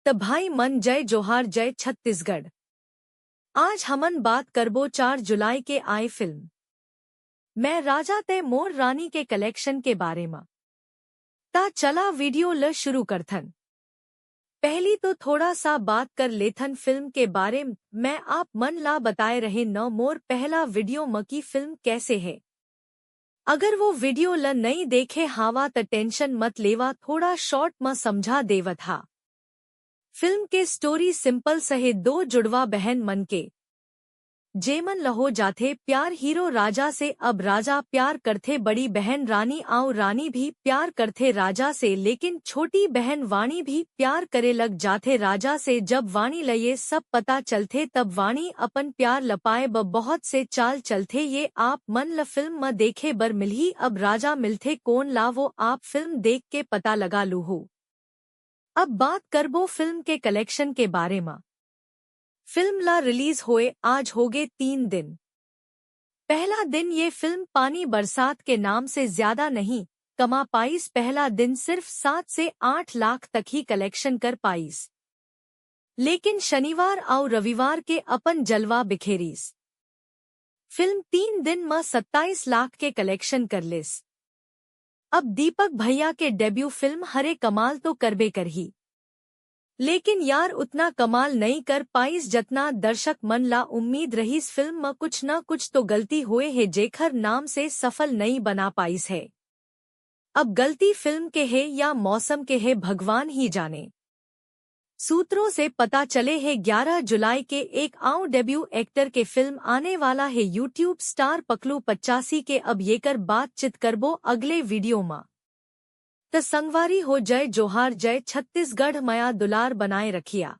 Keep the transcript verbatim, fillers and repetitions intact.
त भाई मन, जय जोहार, जय छत्तीसगढ़। आज हमन बात करबो चार जुलाई के आए फिल्म मैं राजा तै मोर रानी के कलेक्शन के बारे म। ता चला वीडियो ल शुरू करथन। पहली तो थोड़ा सा बात कर लेथन फिल्म के बारे म। मैं आप मन ला बताए रहे न मोर पहला वीडियो म कि फिल्म कैसे है। अगर वो वीडियो ल नई देखे हावा त टेंशन मत लेवा, थोड़ा शॉर्ट म समझा देवत हा। फिल्म के स्टोरी सिंपल सहे, दो जुड़वा बहन मन के जेमन ल हो जाथे प्यार हीरो राजा से। अब राजा प्यार करथे बड़ी बहन रानी, आउ रानी भी प्यार करथे राजा से, लेकिन छोटी बहन वाणी भी प्यार करे लग जाथे राजा से। जब वाणी ल ये सब पता चलथे तब वाणी अपन प्यार ल पाए ब बहुत से चाल चलथे, ये आप मन ल फिल्म म देखे बर मिलही। अब राजा मिलथे कोन ला, वो आप फिल्म देख के पता लगा लूहू। अब बात करबो फिल्म के कलेक्शन के बारे म। फिल्म ला रिलीज होए आज होगे तीन दिन। पहला दिन ये फिल्म पानी बरसात के नाम से ज्यादा नहीं कमा पाइस। पहला दिन सिर्फ सात से आठ लाख तक ही कलेक्शन कर पाइस, लेकिन शनिवार आउ रविवार के अपन जलवा बिखेरिस। फिल्म तीन दिन म सत्ताईस लाख के कलेक्शन कर लेस। अब दीपक भैया के डेब्यू फिल्म हरे कमाल तो करबे करही, लेकिन यार उतना कमाल नई कर पाइस जतना दर्शक मन ला उम्मीद रहीस। फिल्म म कुछ न कुछ तो गलती होए हे जेखर नाम से सफल नई बना पाइस है। अब गलती फिल्म के हे या मौसम के हे, भगवान ही जाने। सूत्रों से पता चले हे ग्यारह जुलाई के एक आउ डेब्यू एक्टर के फिल्म आने वाला हे YouTube स्टार पकलू पचासी के। अब येकर बातचीत करबो अगले वीडियो म। त संगवारी हो, जय जोहार, जय छत्तीसगढ़, मया दुलार बनाए रखिया।